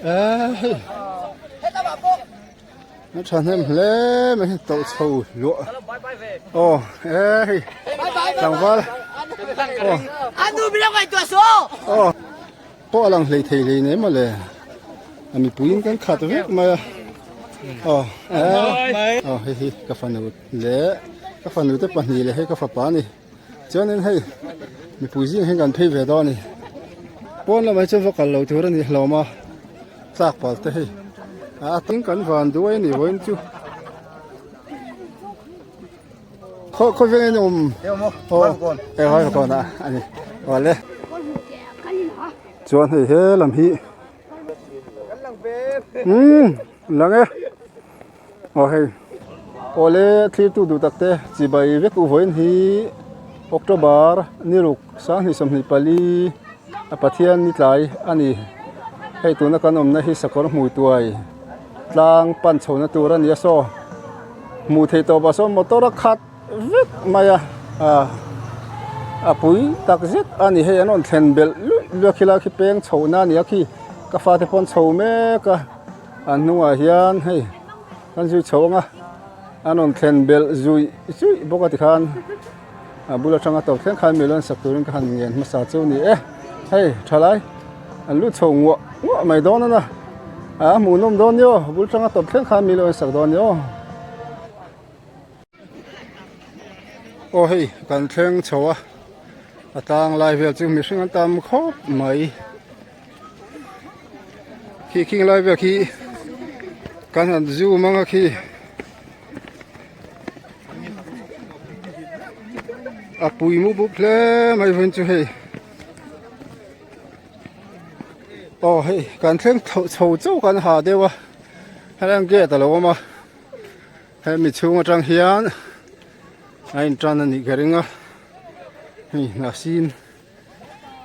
Eee hei a thahnem hle mai hi tawlh chho hluah aw eee hei tlangval aw aw pawh a lang hlei thei hlei nei mawle a mipuiin kan khat vek mai a aw eee aw hei hi ka fanu leh ka fanu te pahnih leh hei ka fapa a ni. Chuanin hei mipui zing hian kan phei ve dawn a ni. Pawn lamah hi chuan va kal lo tur a ni hlawm a, tlak pal te hei a tin kan van duai a ni vawiin chu. Khaw khaw vengin awm aw e vai kawn ah a ni awle chuan hei he lam hi umm lang e. Aw hei awle thlir tu duh tak te chibai vek u vawiin hi October ni ruk 2024 a Pathian ni tlai a ni hei tuna kan awmna hi sakawr hmui tuai tlang pan chho na tur a ni a saw hmuh theih tawp ah sawn motor a khat vek mai a ah a pui tak zet a ni hei an rawn thlen belh luih luih a khilai khi peng chhohna a ni a khi ka fate pawh an chho mek a. A hnungah hian hei kan zui chho ang a an rawn thlen belh zuih zuih bawk a tikhan a bul atanga tawp thleng khan mi lo sak turin ka han ngen hmasa chu a ni e hei thalai an lut chho nguah nguah mai dawn a na a hmuhnawm dawn ni aw a bul atanga tawp thleng khan mi lo sak dawn ni aw. Aw hei kan thleng chho a a tlang lai vel chu mihring an tam khawp mai khi khing lai vel khi kan han zoom ang a khi a pui mu bup hle mai vawiin chu hei aw hei kan thleng chho chauh kan ha deuh a helai ang gate a lo awm a. Hemi chhung atang hian a intan a nih ka ring a hei hnahsin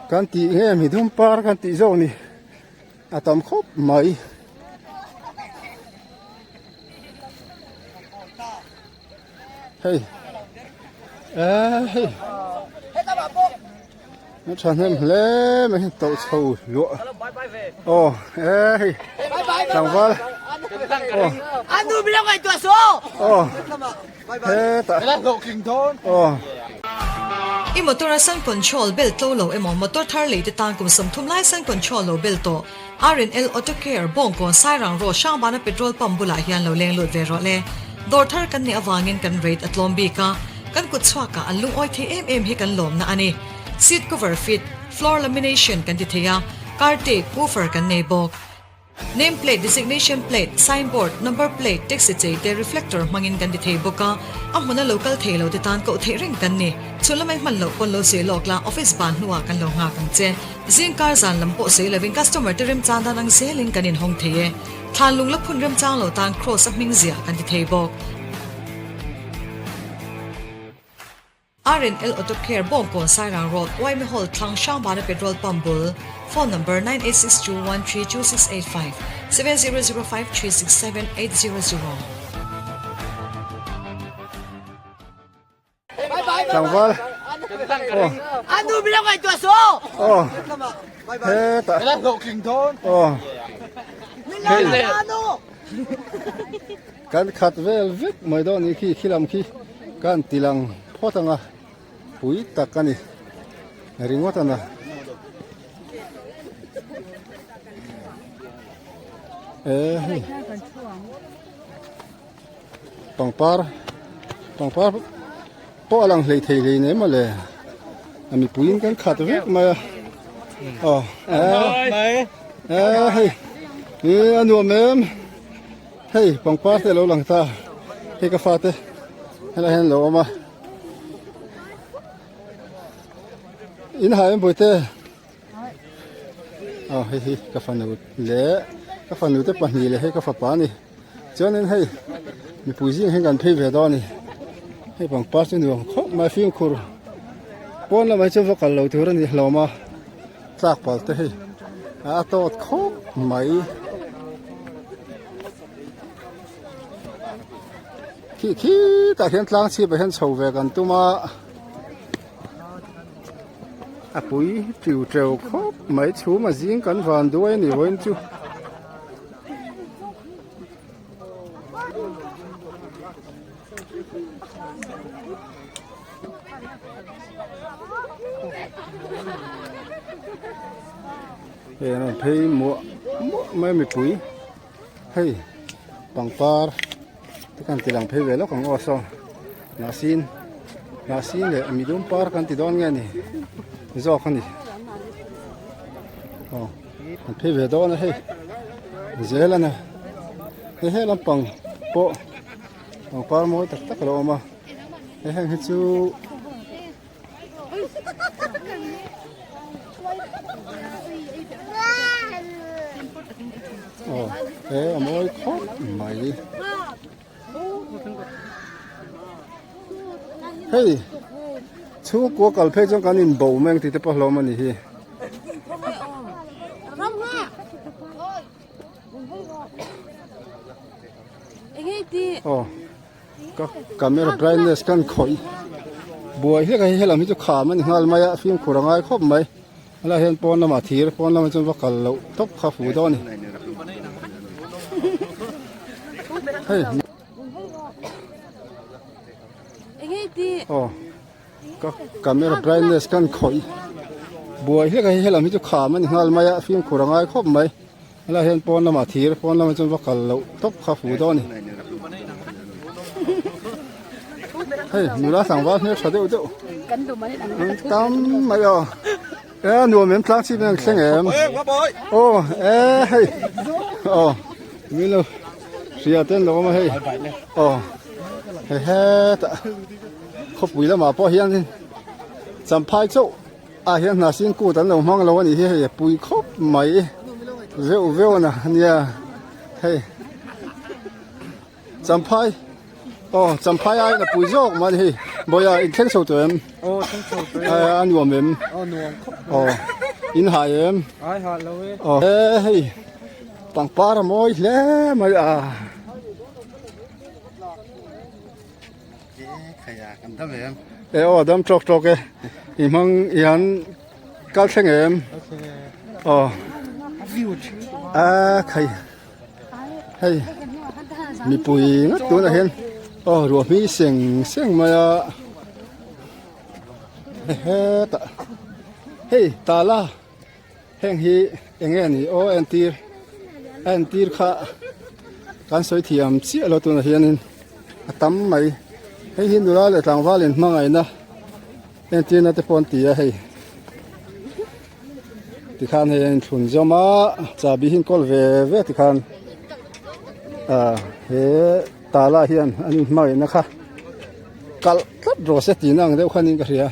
kan tih nge mi dum par kan tih zawk ni a tam khawp mai hei eee hei a thahnem hle mai hi tawlh chho hluah aw ee hei tlangval aw aw hetah aw. I motor a sun control bel tlo lo emaw motor thar lei te tan kum 30 lai sun control lo bel tawh R&L Auto Care Bawngkawn Sairang Road Hrangbana petrol pump bulah hian lo leng lut ve rawh le. Dawr thar kan nih avangin kan rate a tlawm bik a, kan kut chhuakah an lungawi thei em em hi kan lawmna a ni. Seat cover fit, floor lamination kan ti thei a, car tape, woofer kan nei bawk. Name plate, designation plate, sign board, number plate, taxi chei te reflector hmangin kan ti thei bawk a, a hmuna lo kal thei lo te tan koh theih reng kan ni. Chhun lamai hman loh pawn lo sawi lawk la, office ban hnuah kan lo nghak ang che. Zing kar zan lam pawh sawi lovin customer te remchang dan ang zelin kan inhawng thei e. Thlan lung la phun remchang lo tan Kross a hming ziah kan ti thei bawk. R&L Auto Care Bawngkawn Sairang Road Yma Hall thlang Hrangbana Petrol Pump bul Phone Number 9862132685 7005367800. Tlangval aw aw hetah aw hei kan khat vel vek mai dawn anih khi khi lam khi kan ti lang phawt ang a pui tak a ni ringawt a na e hei pangpar pangpar pawh a lang hlei thei hlei nei mawle a mipuiin kan khat vek mai a aw eh eh hei eh a nuam em hei pangpar te a lo lang ta hei ka fate helai hian a lo awm a in ha em bawihte. Aw hei hi ka fanu leh ka fanu te pahnih leh hei ka fapa a ni chuanin hei mipui zing hian kan phei ve dawn a ni hei pangpar chu nuam khawp mai fimkhur pawn lamah hi chuan va kal lo tur a ni hlawm a tlak pal te hei a tawt khawp mai khi khitah hian tlang chhip ah hian chho ve kan tum a. A pui tiu teu khawp mai chhum a zing kan van duai a ni vawiin chu. Hei an rawn phei muah muah mai a mipui hei pangpar te kan ti lang phei ve lawk ang aw saw hnahsin hnahsin leh midum par kan ti dawn nge ni zawk a ni aw an phei ve dawn a hei zel a ni hei he lampang pawh pangpar mawi tak tak a lo awm a hei heng hi chu. Aw he a mawi khawp mai hei chhungkua kal phei chuan kan inbo mai ang tih te pawh hlawm a ni hi. Aw. Ka camera brightness kan khawih buai hlek a hei helam hi chu kham a ni nghal mai a fimkhur a ngai khawp mai helaiah hian pawn lamah thir pawn lamah chuan va kal loh tawp kha fu dawn a ni hei aw ka camera brightness kan khawih buai hlek a hei helam hi chu kham a ni nghal mai a fimkhur a ngai khawp mai. Helaiah hian pawn lamah thir pawn lamah chuan va kal loh tawp kha fu dawn a ni. Hei nula tlangval hmel tha deuh deuh an tam mai aw e nuam em tlang chip em thleng em aw e hei aw min lo hria ten lo awm a hei aw hei hetah khawpui lamah pawh hian champhai chauh. Ah hian hna sin kut an lo hmang lo a nih hi hei a pui khawp mai veuh veuh a nia hei champhai aw champhai aiin a pui zawk mai a ni hei bawia in thleng chho tawh em aw thleng chho tawh e a nuam em aw nuam khawp aw in hah em ai hah lo e aw e hei pangpar a mawi hle mai a. E aw dam tawk tawk e i hmang i han kal thleng em aw a khai hei mipui ngat tunah hian aw ruah hmi seng seng mai a hetah hei tala Heng hi eng nge ni aw entir a entir kha kan sawi thiam chiah lo tunah hianin a tam mai hei hi nula leh tlangval in hmangaihna entirna te pawh an ti a hei tikhan hei a inthlun zawm a chahbi hi an kawl ve ve tikhan ah he tala hian an inhmangaihna kha kalh tlat rawh se tihna ang deuh khanin ka hria.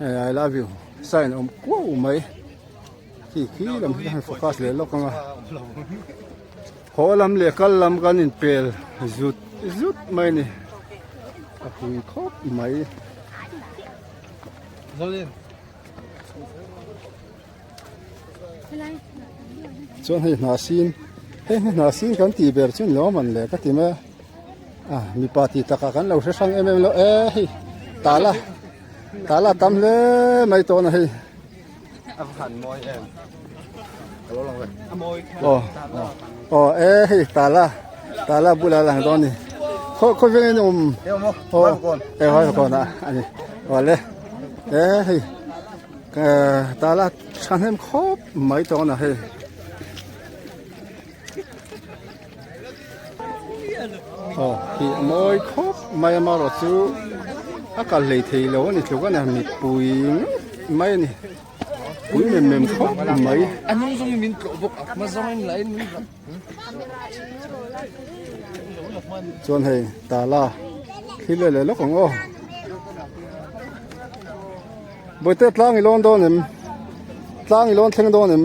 Hei I love you sign awm kuau mai khi khi lam hi han focus leh lawk ang a haw lam leh kal lam kan in pel zut zut mai a ni a pui khawp mai. Chuan hei hna sin hei hi hna sin kan tih ber chu ni lo man le ka ti mai a ah mipa tih takah kan lo hre hrang em em lo e hei tala tala tam hle mai tawh na hei aw aw e hei tala tala bulah lang dawn a ni khaw khawveng in awm aw e hawi kawn ah a ni aw le e hei. Tala thahnem khawp mai tawng a hei. Aw hi a mawi khawp mai a marawh chu a kal hlei thei lo a ni tluk a ni mipui mai a ni pui mem mem khawp mai. A hnung zawng in min tlawh bawk a hma zawng in la in min tlawh. Chuan hei tala thil leh leh lawk ang aw. Bawihte tlang i lawn dawn em? Tlang i lawn thleng dawn em?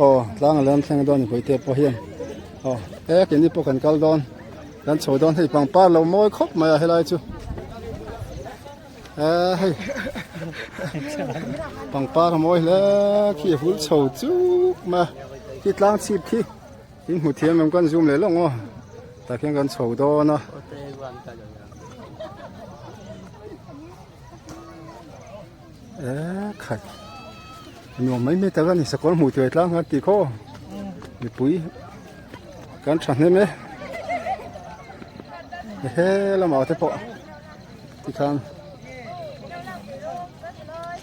Aw tlang a lawn thleng dawn a ni bawihte pawh hian. Aw he keini pawh kan kal dawn kan chho dawn hei pangpar lo mawi khawp mai a helai chu. Eee hei pangpar a mawi hle khi a hul chho chuk mai a khi tlang chhip khi in hmu thiam em kan zoom leh lawk maw tah khian kan chho dawn a. Eee khat nuam mai mai tak a ni sakawr hmuh tuai tlang khan tih khaw mipui kan thahnem e he lamah te pawh tikhan.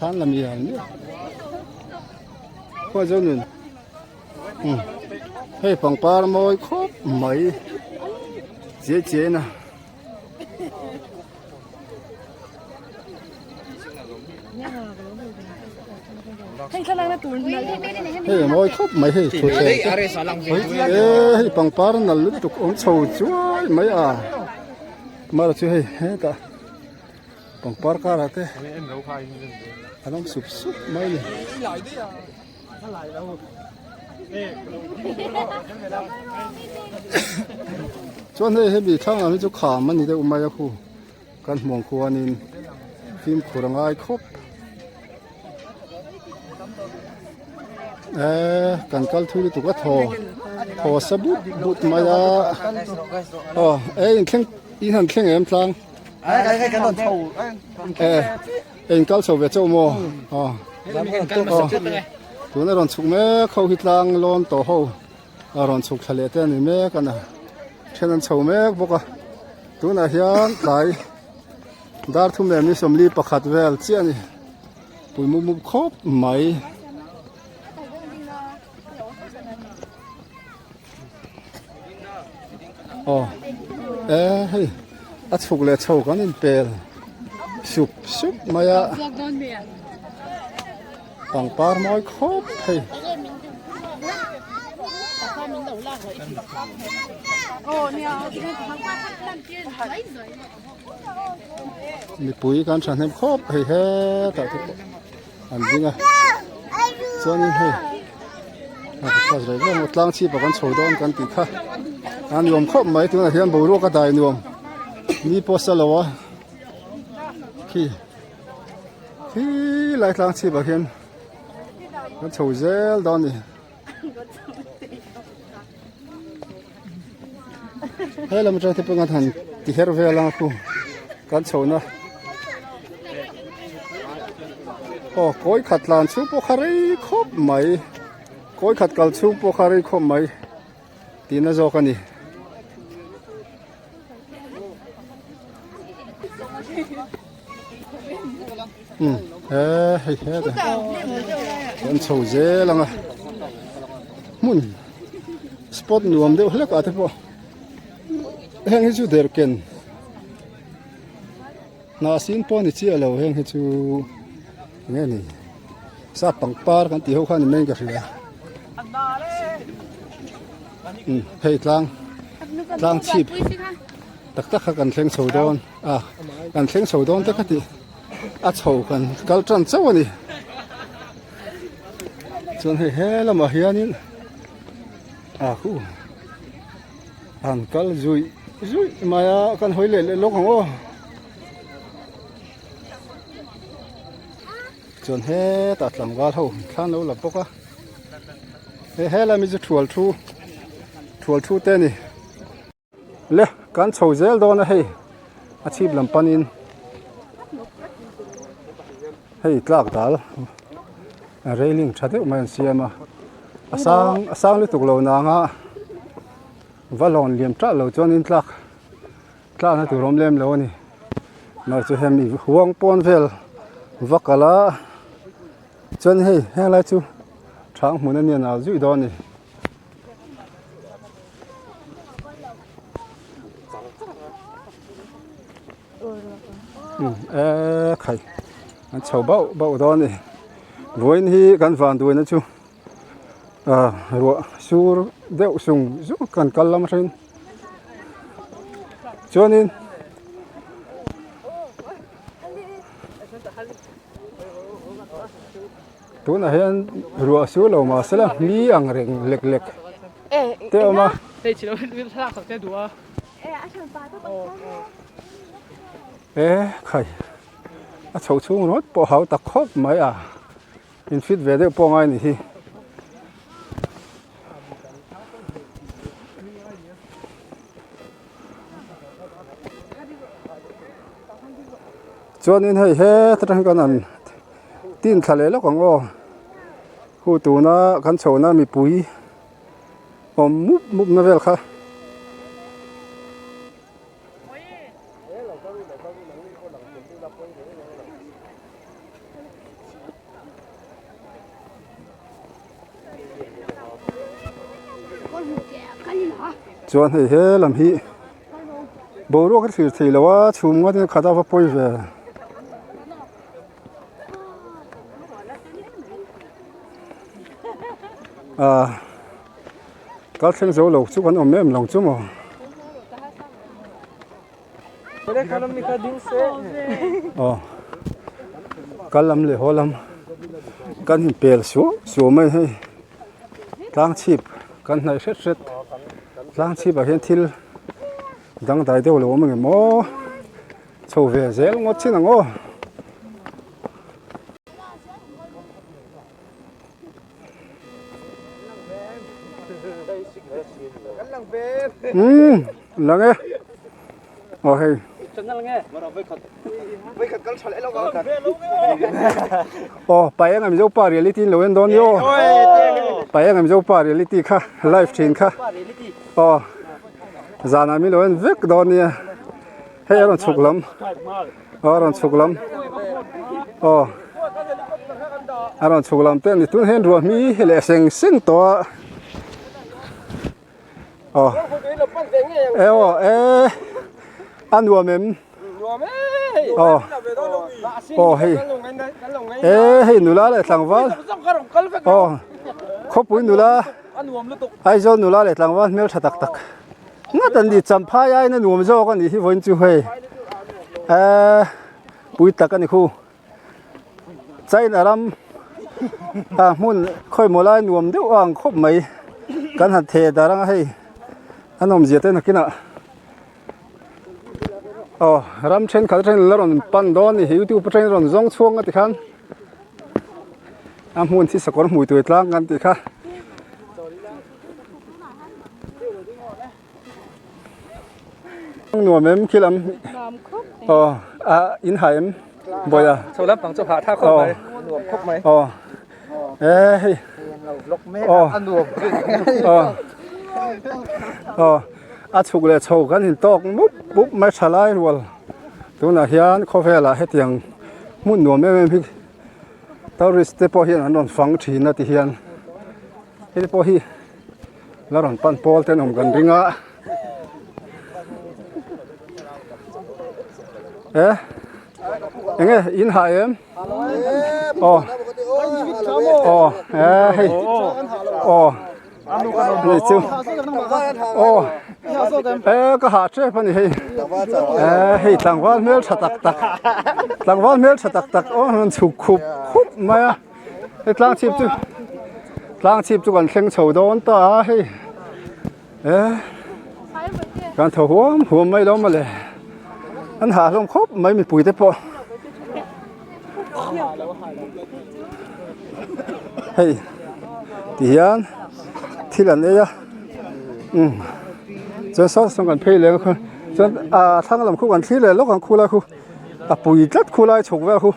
thlan la mial mial khaw zo nun um hei pangpar mawi khawp mai chiai chiai na. Hei a mawi khawp mai hei thutthleng te e hei pangpar nal lutuk awm chho chuai mai a mara chu hei hetah pangpar karah te an awm sup sup mai a ni. Chuan hei hemi thlang ang hi chu kham a ni deuh mai a khu kan hmuang khuanin fimkhur a ngai khawp eh kan kal thui lutuk a thaw thaw sa but but mai a aw eh in thleng in han thleng em tlang eh. Eng kal chho ve chauh maw? Aw. Aw. Tuna rawn chhuk mek ho hi tlang lawn tawh ho a rawn chhuk thla leh te a ni mek a na. Then an chho mek bawk a. Tunah hian tlai dar thum leh ni 41 vel chiah a ni. Pui mup mup khawp mai. Aw e hei a chhuk leh chho kan inpel sup sup mai a pangpar mawi khawp hei. Mipui kan thahnem khawp hei hetah te pawh. an ding a chuanin hei a class rei viau maw tlang chhip ah kan chho dawn kan tih kha a nuam khawp mai tunah hian boruak a dai nuam ni pawh a sa lo a khi khi lai tlang chhip ah hian kan chho zel dawn a ni. He lam atang te pawh han ti her vel ang khu kan chho na aw kawi khat tlan chhung pawh kha rei khawp mai kawi khat kal chhung pawh kha rei khawp mai tihna zawk a ni. Um he hei he te kan chho zel ang a hmun spot nuam deuh hlek ah te pawh heng hi chu derken hnah sin pawh a ni chiah lo heng hi chu enge ni sap pangpar kan tih ho khan ni mai in ka hria um hei tlang tlang chhip tak tak kha kan thleng chho dawn. A kan thleng chho dawn te ka ti a chho kan kal tan chauh a ni chuan hei he lamah hianin a khu an kal zui zui mai a kan hawi leh leh lawk ang aw chuan hetah tlangval ho thlan lo la bawk a he he lami chu thual thu thual thu te a ni. Le kan chho zel dawn a hei a chhip lam panin hei tlak dal railing tha deuh mai an siam a a sang a sang lutuk lo nanga va lawn liam tah lo chuanin tlak tlakna tur awm lem lo a ni mahse chu hemi huang pawn vel va kal a chuan hei henglai chu thang hmun a nia nal zui dawn a ni. E khai an chho bauh bauh dawn a ni vawiin hi kan van duaina chu ah ruah sur deuh sung zung kan kal lam atangin chuanin Tunah hian ruah su lo mah sela hmi ang reng lek lek te a awm a. E khai a chho chhung ringawt pawh hau tak khawp mai a in fit ve deuh pawh ngai a ni hi. Chuanin hei heta tang hian an tin thla leh lawk ang aw hu tuna kan chhohna mipui awm mup mup na vel kha. Chuan hei he lam hi boruak a thlir thei lo a chhum ngawt in khat a va pawi ve. Ah kal thleng zo lo chu kan awm em lo chu maw. Aw kal lam leh haw lam kan inpel suau suau mai hei tlang chhip kan hnaih hret hret tlang chhip ah hian thil dangdai deuh a lo awm angem aw chho ve zel ngawt chin ang aw. Umm lang e aw hei aw pai eng mizo pa reality in lo en dawn ni aw pai eng mizo pa reality kha live thin kha aw zanah min lo en vek dawn nia hei a rawn chhuk lam aw a rawn chhuk lam aw a rawn chhuk lam te a ni tun hian ruah hmi hi leh seng seng tawh a aw e aw e a nuam em aw aw hei e hei nula leh tlangval aw khawpui nula Aizawl nula leh tlangval hmel tha tak tak ngat an ni champhai aiin a nuam zawk a nih hi vawiin chu hei eee pui tak a ni khu China ram ah hmun khawimaw lai nuam deuh a ang khawp mai kan han theh dar anga hei a nawmzia te nakinah aw ram thenkhat atangin la rawn pan dawn a ni youtube atangin rawn zawng chhuak nga tikhan. A hmun hi sakawr hmui tui tlang kan tih kha. Nuam em khi lam. Aw a in hai em bawi a. Chho lam pang chu hah tha khawp mai. Nuam khawp mai. Aw e hei. Aw a nuam. Aw aw a chhuk leh chho kan in tawk mup mup mai tha lai rual. Tunah hian khawvelah hetiang hmun nuam em em hi tourist te pawh hian an rawn fang thin a ti hian hei te pawh hi la rawn pan pawl te an awm kan ring a e eng nge in hah em aw aw e hei aw Ni chu aw e ka hah tep a ni hei e hei tlangval hmel tha tak tak tlangval hmel tha tak tak aw rawn chhuk khup khup mai a hei tlang chhip chu tlang chhip chu kan thleng chho dawn ta a hei e kan thaw huam huam mai lo mawle an hah hlawm khawp mai mipui te pawh Hei ti hian thil an ei a umm chuan saw sawn kan phei leh a chuan ah thlang lam khu kan thlir leh lawk ang khu lai khu a pui tlat khu lai chhuk vel khu.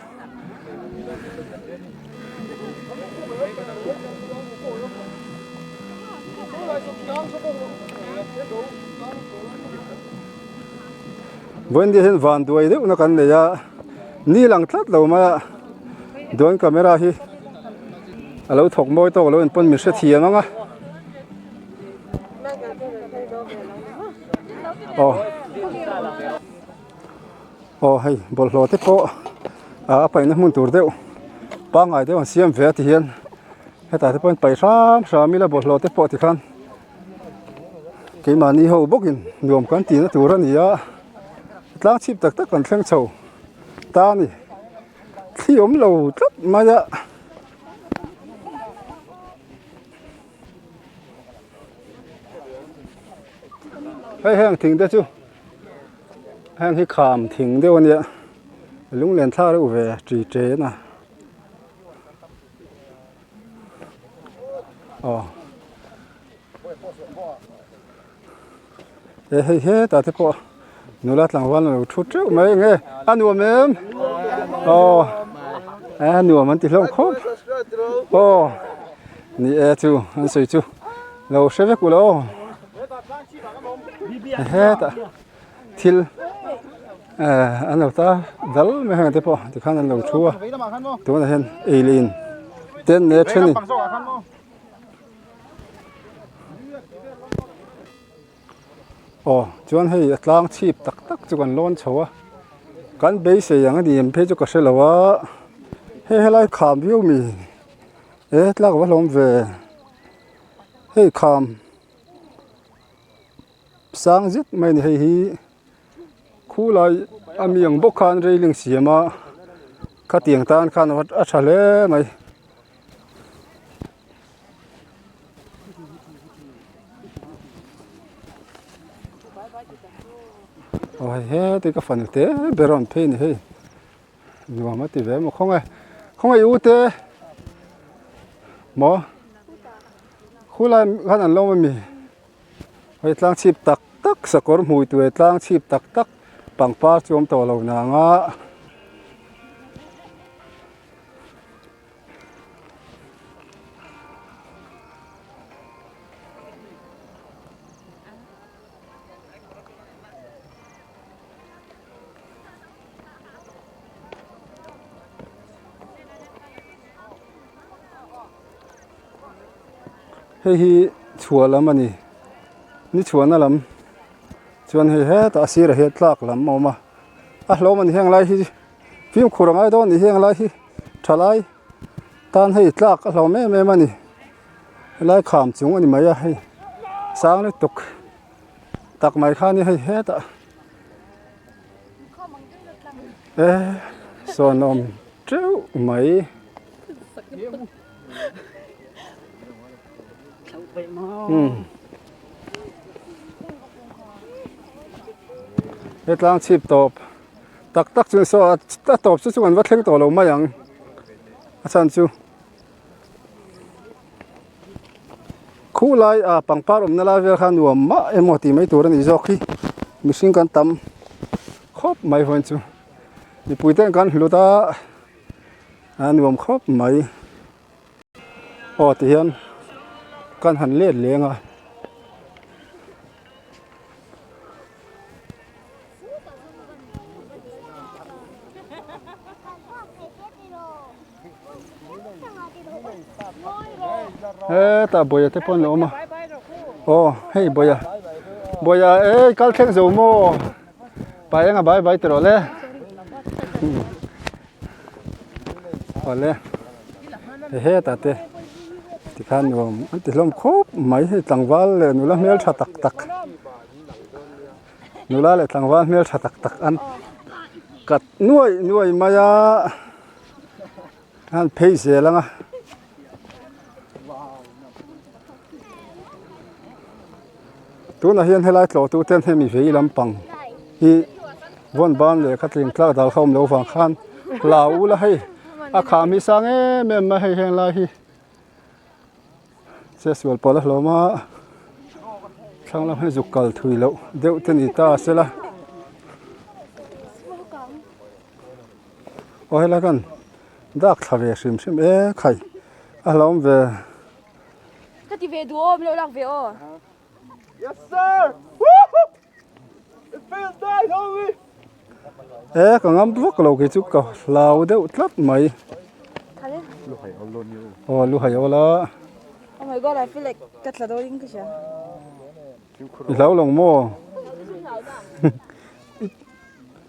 Vawiin hian van duai deuh na kan nei a ni lang tlat lo mai a drone camera hi a lo thawk mawi tawk lo in pawn min hrethiam ang a aw aw hei bawlhhlawh te pawh a paihna hmun tur deuh pangngai deuh an siam ve a ti hian hetah te pawh in paih hram hram ila bawlhhlawh te pawh tikhan. Keimahni ho bawkin nuam kan tihna tur a ni a, tlang chhip tak tak kan thleng chho ta a ni. Thli awm lo tlat mai a. Hei heng thing te chu heng hi kham thing deuh a nia lunglen thla reuh ve ṭi ṭen a. Aw e hei hetah te pawh nula tlangval an lo thu teuh mai eng e a nuam em aw a nuam an ti hlawm khawp aw ni e chu an sawi chu lo hre vek u lo aw hetah thil eh an lo ta dal mai heng te pawh tikhan an lo thu a tunah hian ei leh in ten leh a then in. Aw chuan hei a tlang chhip tak tak chu kan lawn chho a kan beisei ang a ni em phei chu ka hre lo a hei helai kham viau mi e tlak va hlawm ve hei kham sang zet mai a ni hei hi khulai a mi ang bawk khan railing siam a khatiang tan khan a tha hle mai. Aw hei heti ka fanu te ber a rawn phei a ni hei nuam a ti ve maw khawnge khawnge i u te maw khulai khan an lo awm ami hei tlang chhip tak tak sakawr hmui tur tlang chhip tak tak pangpar chu a awm tawh lo nang a. Hei hi chhuah lam a ni ni chhuahna lam chuan hei hetah a sirah hian tlak lam a awm a a hlawm a ni heng lai hi. Fimkhur a ngai dawn a ni heng lai hi thalai tan hei tlak a hlauhawm em em a ni helai kham chung a ni mai a hei sang lutuk tak mai kha a ni hei hetah e sawn a awm teuh mai. Hetlang chhip tawp. Tak tak chuan saw a tawp chu chu kan va thleng tawh lo mai ang a chhan chu khu lai ah pangpar awmna lai vel kha nuam mah emaw tih mai tur a nih zawk hi mihring kan tam khawp mai vawiin chu mipui ten kan hlut a a nuam khawp mai aw ti hian kan han let leng a. Hetah bawia te pawh an lo awm a aw hei bawia bawia ei kal thleng zo maw pa enga bai bai tiraw le awle hetah te tikhan nuam an ti hlawm khawp mai hei tlangval leh nula hmeltha tak tak. Nula leh tlangval hmel tha tak tak an kat nuai nuai mai a an phei zel ang a tunah hian helai tlawh tu ten hemi vei lampang hi vawn ban leh kha tling tlak dal kha awm lo vang khan hlau ula hei a kham hi sang em em mai hei heng lai hi. Che sual pawlh a hlawm a thlang lam hi zuk kal thui loh deuh te ni ta se la aw helai khan dak thla ve hrim hrim e khai a hlawm ve Ka ti ve duh aw, min lo lak ve aw. Yes sir! Woohoo! It feels nice homie! E ka ngam vak lo kei chu ka hlau deuh tlat mai. Aw lu hai awl a. Oh my god I feel like ka tla dawn in ka hria. I hlau lo maw?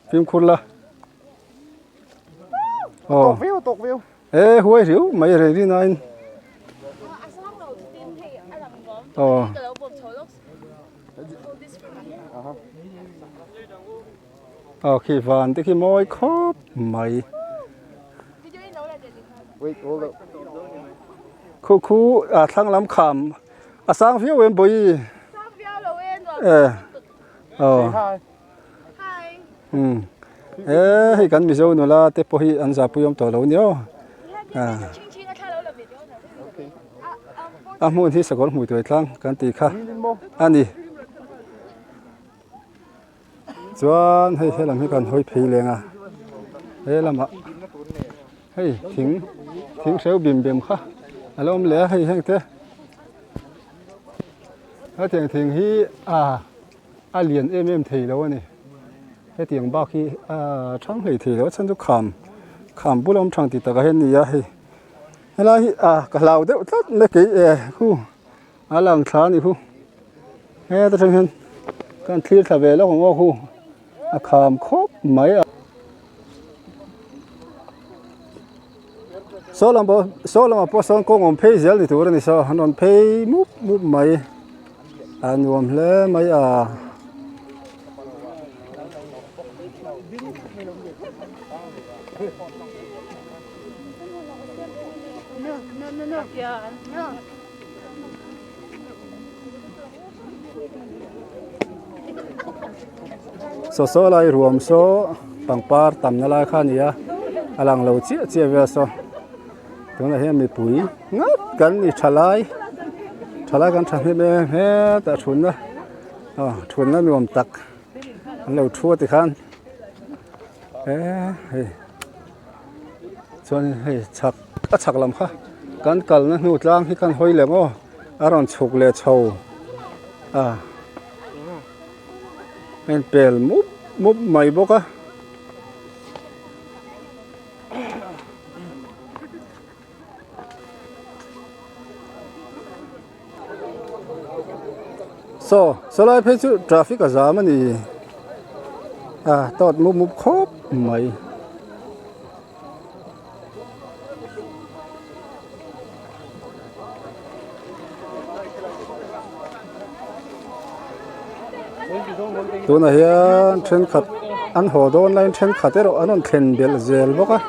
Fimkhur la. Aw. Tawk viau tawk viau. E huai riau mai rei rin aiin. Aw. Aw khi van te khi mawi khawp mai. Khu khu a thlang lam kham a sang viau em bawi. E aw. Um e hei kan Mizo nula te pawh hi an zahpui awm tawh lo nia aw. A hmun hi sakawr hmui tuai tlang kan tih kha a ni. Chuan hei helam hi kan hawi phei leng a he lamah hei thing thing hreu bim bem kha a lo awm leh a hei heng te hetiang thing hi a a lian em em thei lo a ni hetiang bak hi a thang hlei thei lo a chhan chu kham kham bula awm thang tih takah hian a ni a hei helai hi ah ka hlau deuh tlat mai kei e khu a lang thla a ni khu. Heta tang hian kan thlir thla ve lawk ang aw khu a kham khawp mai a. Saw lam pawh saw lamah pawh sawn kawng awm phei zel ni tur a ni saw an rawn phei mup mup mai a nuam hle mai a. Saw saw lai ruam saw pangpar tamna lai kha a ni a a lang lo chiah chiah vel saw tunah hian mipui nghat kan ni tha lai tha lai kan thahnem em hetah thutna aw thutna nuam tak an lo thu a tikhan eee hei. Chuanin hei chhak a chhak lam kha kan kalna hnu tlang hi khan hawi leh maw a rawn chhuk leh chho a a inpel mup mup mai bawk a. Saw sawlai phei chu traffic a zam a ni a tawt mup mup khawp mai. Tunah hian thenkhat an haw dawn laiin thenkhat erawh an rawn thlen belh zel bawk a.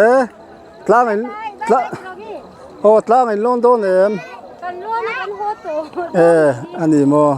E tlang in tla aw tlang in lawn dawn em e a ni maw.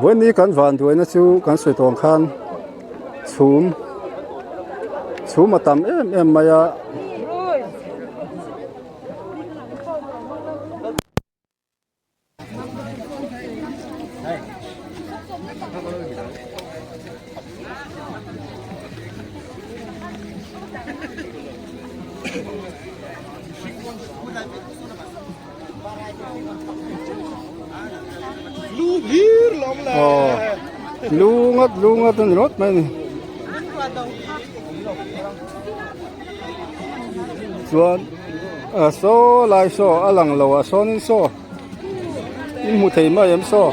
Vawiin kan van duaina chu kan sawi tawng khan chhum chhum a tam em em mai a. Lu ngat lu ngat a ni rawt mai a ni chuan ah saw lai saw a lang lo ah sawnin saw in hmu thei mai em saw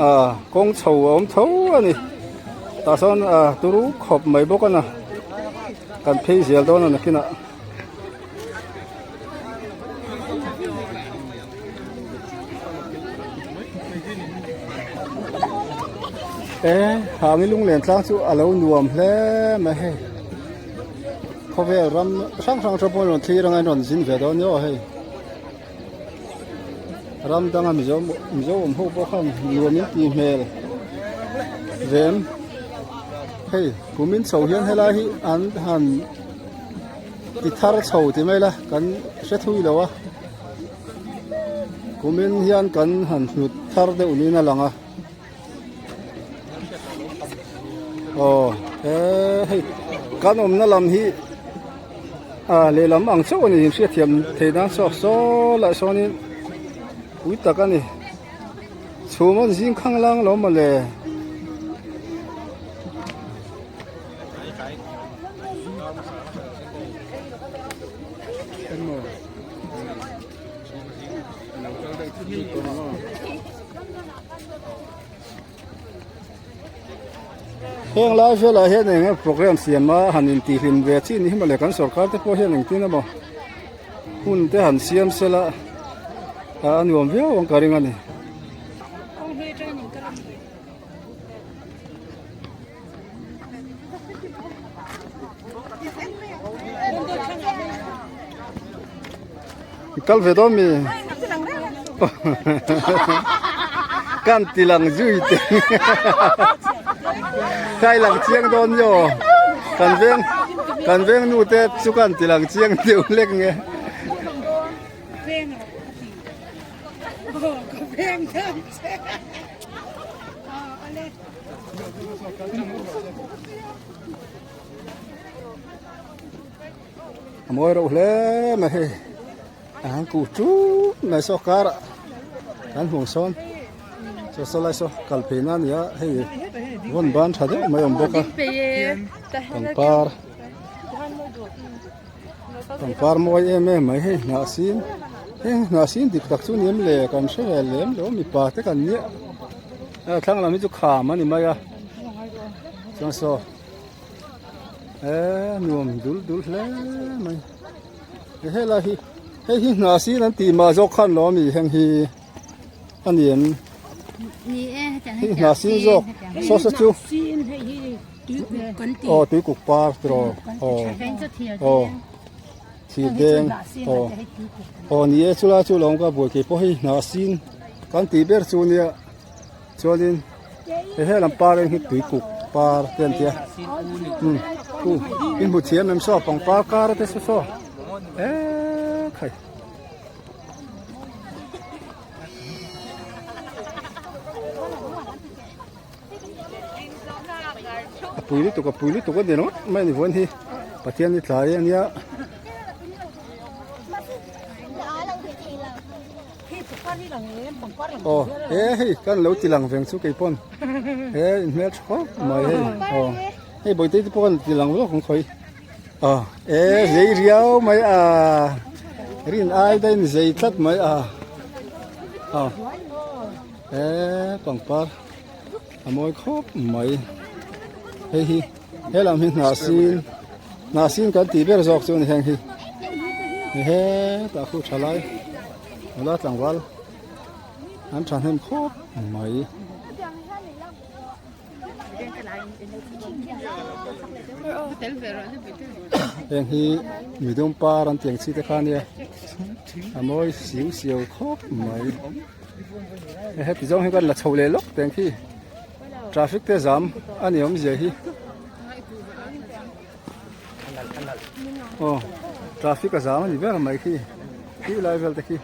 ah kawng chho a awm tho a ni tah sawn ah turu khawp mai bawk a na kan phei zel dawn a nakinah. E hang i lunglen tlang chu a lo nuam hle mai hei khawvel ram hrang hrang atang pawh in rawn thlir anga in rawn zin ve dawn nia aw hei ram danga mizo mizo awm ho pawh khan nuam in tih hmel vem hei kumin chho hian helai hi an han ti thar chho ti mai la kan hre thui lo a kumin hian kan han hlut thar deuh niin a lang a aw he hei kan awmna lam hi ah lehlam ang chauh a ni inhriatthiam theih nan saw saw lah sawnin pui tak a ni chhum an zing khang lang lo mawle. Heng lai velah hian eng nge program siam a han intihhlim ve chi ni hi mawle kan sorkar te pawh hian engtin emaw hun te han siam sela a nuam viau ang ka ring a ni. Kal ve dawn mi kan ti lang zui te kai lang chiang dawn nge aw kan veng kan veng nu te chu kan ti lang chiang deuh lek nge. A mawi reuh hle mai hei a han kuh ṭut mai saw karah kan hmuh sawn saw saw lai saw kal phei na a ni a hei vawn ban tha deuh mai a awm bawk a pangpar pangpar mawi em em mai hei hnah sin heng hnah sin dik tak chu ni em le kan hre ve lem lo mipa te kan nia a thlang lam hi chu kham a ni mai a chuan saw Eee nuam dul dul hle mai helai hi hei hi hna sin an tih mah zawk khan lo ami heng hi a ni em hei hna sin zawk saw saw chu aw tuikuk par tiraw aw aw thir deng aw aw ni e chulai chu lo awm ka buai keipawh hei hna sin kan tih ber chu nia. Chuanin he helam par eng hi tuikuk par te an tia umm khu in hmu thiam em saw pangpar kar te saw saw eee khai. A pui lutuk a pui lutuk a ni ringawt mai a ni vawiin hi Pathian hi tlai a nia. Aw he hei kan lo ti lang veng chu kei pawn he in hmel tha khawp mai hei aw hei bawihte te pawh kan ti lang lawk ang khawi aw e zei riau mai a rin ai daih in zei tlat mai a aw e pangpar a mawi khawp mai hei hi he lam hi hnah sin hnah sin kan tih ber zawk chu a ni heng hi hetah khu tha lai nula tlangval an thahnem khawp mai. Heng hi midum par an tih ang chi te kha ania a mawi siu siau khawp mai heti zawng hi kan la chho leh lawk teh ang khi. Traffic te zam a ni awmzia hi aw traffic a zam a ni ber mai khi khi lai vel te khi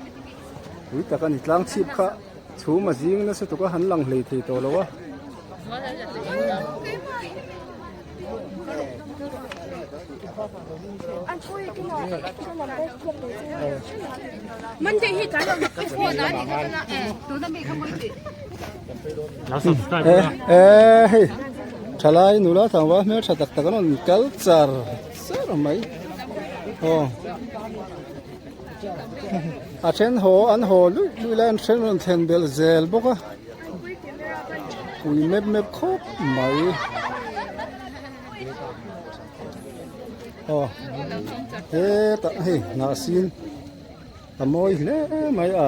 pui tak a ni tlang chhip kha chhum a zing nasa tuk a han lang hlei thei tawh lo a. Eh hei thalai nula tlangval hmel tha tak tak an rawn kal char char mai aw a then haw an haw luih luih lai an then rawn thlen belh zel bawk a pui mep mep khawp mai aw hetah hei hnah sin a mawi hle mai a.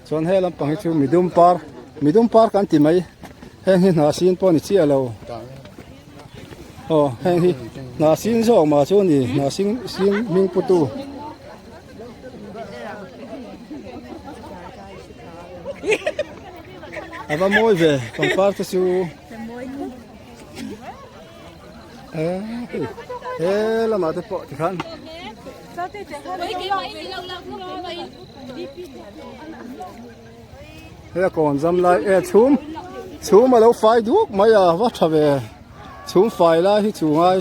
Chuan he lampang hi chu midum par midum par kan ti mai heng hi hna sin pawh a ni chiah lo aw heng hi hna sin zawk mah chu a ni hna sin sin hming pu tu. A va mawi ve pangpar te chu he lamah te pawh tikhan. Hei a kawn zam lai e chhum chhum a lo fai duk mai a va tha ve chhum fai lai hi chu ngai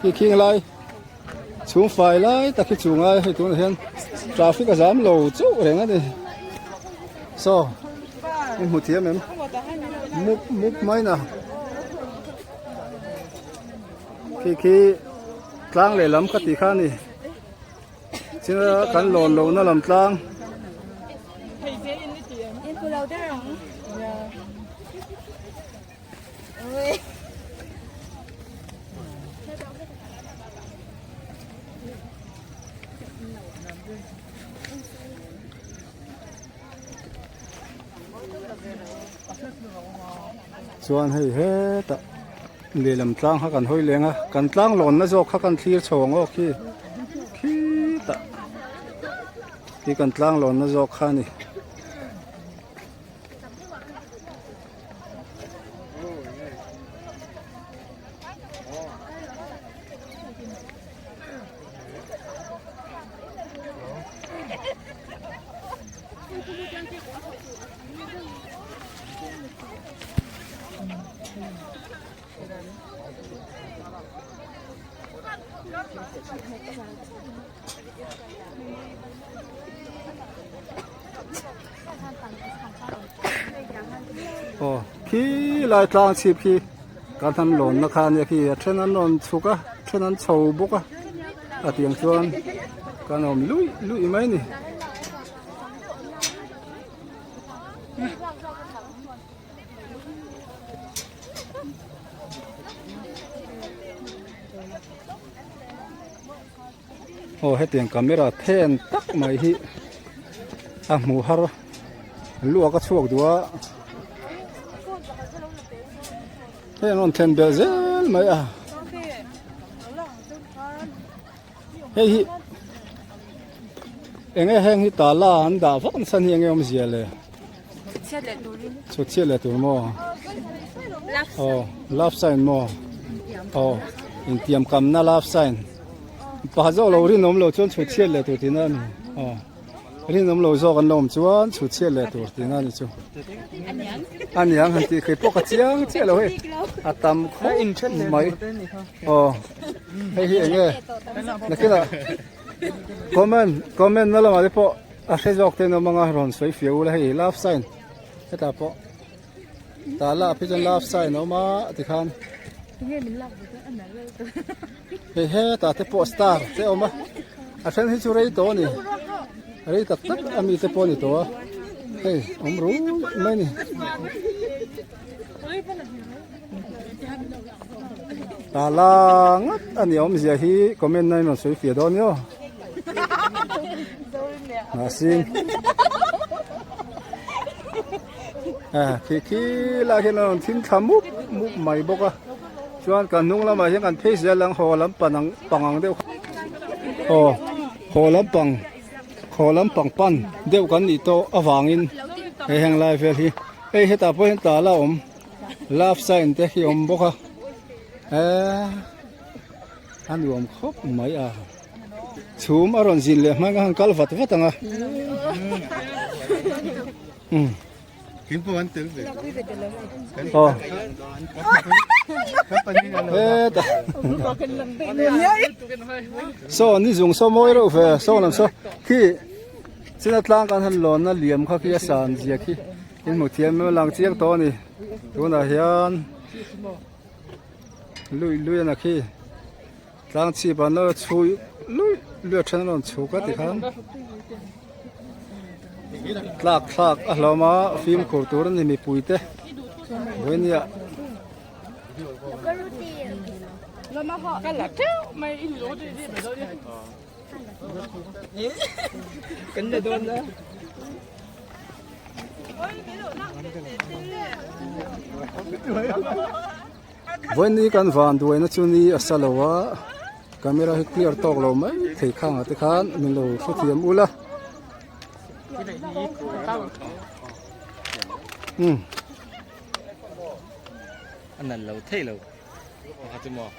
khi khing lai chhum fai lai tak hi chu ngai hei tunah hian traffic a zam lo chauh reng a ni saw i hmu thiam em mup mup mai na khi khi. Tlang lehlam ka tih kha a ni. China kan lawn lohna lam tlang. Chuan hei hetah lehlam tlang kha kan hawi leng a kan tlang lawnna zawk kha kan thlir chho ang aw khi khitah khi kan tlang lawnna zawk kha a ni. Aw khi lai tlang chhip khi kan han lawn na kha ania khi a then an rawn chhuk a then an chho bawk a a tiang chuan kan awm luih luih mai a ni. Aw hetiang camera then tak mai hi a hmuh har luak a chhuak duh a hei an rawn then belh zel mai a hei hi eng nge heng hi tala an dah vak nasa hi eng nge awmzia le chhut chhiat leh tur maw aw love sign maw aw intiam kamna love sign pakhat zawk lo rinawm lo chuan chhut chhiat leh tur tihna a ni aw rinawm lo zawk an lo awm chuan chhut chhiat leh tur tihna a ni chu a niang han tih kei pawh ka chiang chiah lo hei a tam khawp mai aw hei hi eng nge nakinah comment comment na lamah te pawh A hre zawk ten awm anga rawn sawi fiah ula hei love sign hetah pawh tah lah phei chuan love sign a awm a tikhan hei hetah te pawh star te a awm a a then hi chu rei tawh a ni rei tak tak a mi te pawh a ni tawh a hei awm rul mai a ni. Tala ngat a ni awmzia hi comment na in rawn sawi fiah dawn nia aw. Hnahsin ah khi khi lai hian a rawn thim thla mup mup mai bawk a chuan kan hnung lamah hian kan phei zel ang haw lampang ang pang ang deuh aw haw lampang haw lampang pan deuh kan nih tawh avangin hei heng lai vel hi hei hetah pawh hian tala a awm. Love sign te hi awm bawk a eee a nuam khawp mai a chhum a rawn zin leh hmang a han kal vat vat ang a um aw heta saw ni zung saw mawi reuh ve saw lam saw khi china tlang kan han lawn na liam kha khi a san zia khi. In hmuh thiam em a lang chiang tawh a ni tunah hian lui lui a na khi tlang chhip ah nawr a chhui lui lui a then a rawn chhuk a tikhan tlak thlak a hlawm a fimkhur tur a ni mipui te vawinia. Vawiin kan van duaina chu ni a sa lo a camera hi clear tawk lo mai thei khang ah te khan min lo hrethiam ul a umm. A nalh lo thei lo pakhat chu maw.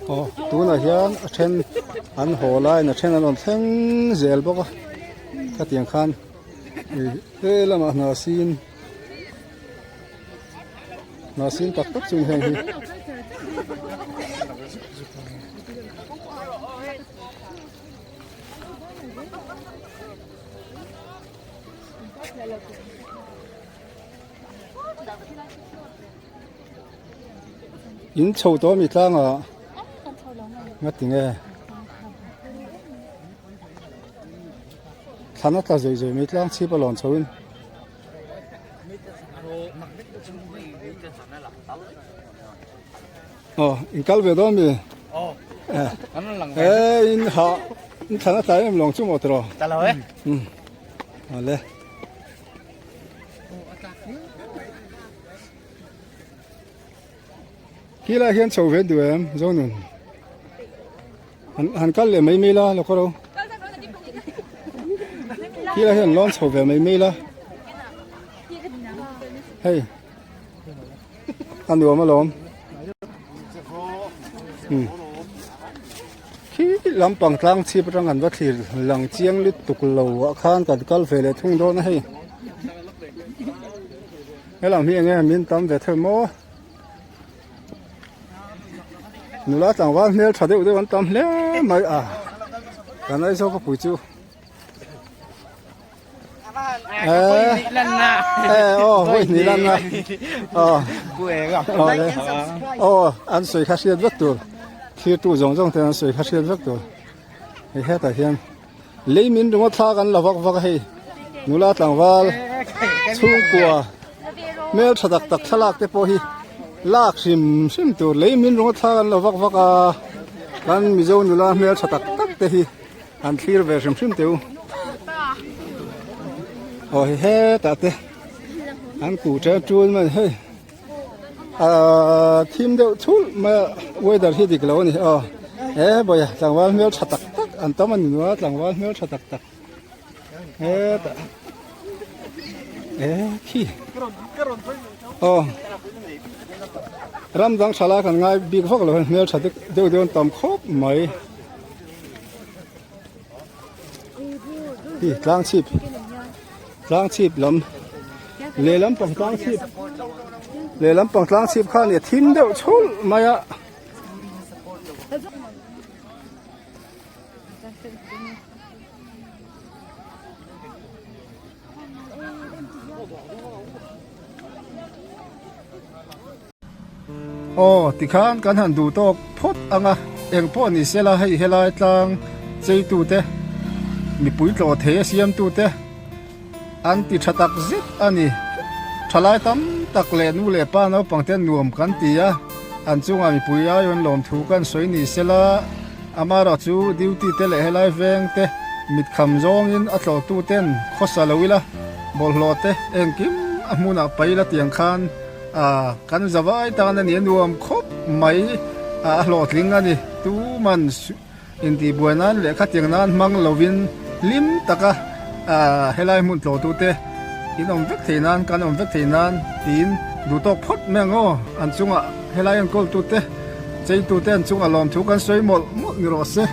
Aw tunah hian a then an haw laiin a then an rawn thleng zel bawk a khatiang khan ih he lamah hna sin hna sin tak tak chu heng hi. In chho tawh a mi tlangah nga ti nge. Thlan a tla zawih zawih mai tlang chhip a lawn chho in. Aw in kal ve dawn mi? Aw. Eh in ha in thlan a tla em lawng chu maw tiraw? Tla lo e. Um. Awle. Khi lai hian chho ve duh em Zonun? Han han kal leh mai mai la lo kawr ho. Khi lai hian lawn chho ve mai mai la. Hei. A nuam alawm. Hmm. Khi lampang tlang chhip atang kan va thlir lang chiang lutuk lo ah khan kan kal ve leh thung dawn a hei. Helam hi enge min tam ve thei maw? Nula tlangval hmel tha deuh deuh an tam hle mai a kan Aizawl khawpui chu eh eh aw vawi hnih lan na aw aw le aw an sawi kha hriat vek tur thlir tu zawng zawng ten an sawi kha hriat vek tur hei hetah hian Lei min ringawt thla kan la vak vak a hei nula tlangval chhungkua hmel tha tak tak thlalak te pawh hi lak hrim hrim tur lei min ringawt thla kan la vak vak a kan mizo nula hmel tha tak tak te hi an thlir ve hrim hrim teu aw hei hetah te an kuh ṭel ṭul mai hei. Ahh thim deuh chhulh mai a weather hi dik lo a ni aw he bawiha tlangval hmel tha tak tak an tam a ni nual tlangval hmel tha tak tak hetah eh khi aw ram dang tha lai kan ngai bik vak lo hmel tha deuh deuh an tam khawp mai hi tlang chhip tlang chhip lam lehlam pang tlang chhip lehlam pang tlang chhip kha a ni a thim deuh chhulh mai a. Aw tikhan kan han duh tawk phawt ang a, eng pawh ni sela hei helai tlang cheitute mipui tlawh thei a siamtute an ti tha tak zet a ni. Thalai tam tak leh nu leh pa naupang te nuam kan ti a, an chungah mipui aiawn lawmthu kan sawi ni sela amaherawh chu duty te leh helai veng te mitkham zawngin a tlawhtu ten khawsa lo ila bawlhhlawh te engkim a hmunah paila tiang khan A, kan zavai tan a ni a nuam khawp mai a, a hlawhtling a ni. Tuman intihbuai nan leh khatiang nan hmang lovin hlim taka helai hmun tlawhtute in awm vek thei nan, kan awm vek thei nan tiin duh tawk phawt mai ang aw. An chungah helai enkawltute, cheitute an chungah lawmthu kan sawi mawlh mawlh ni rawh se.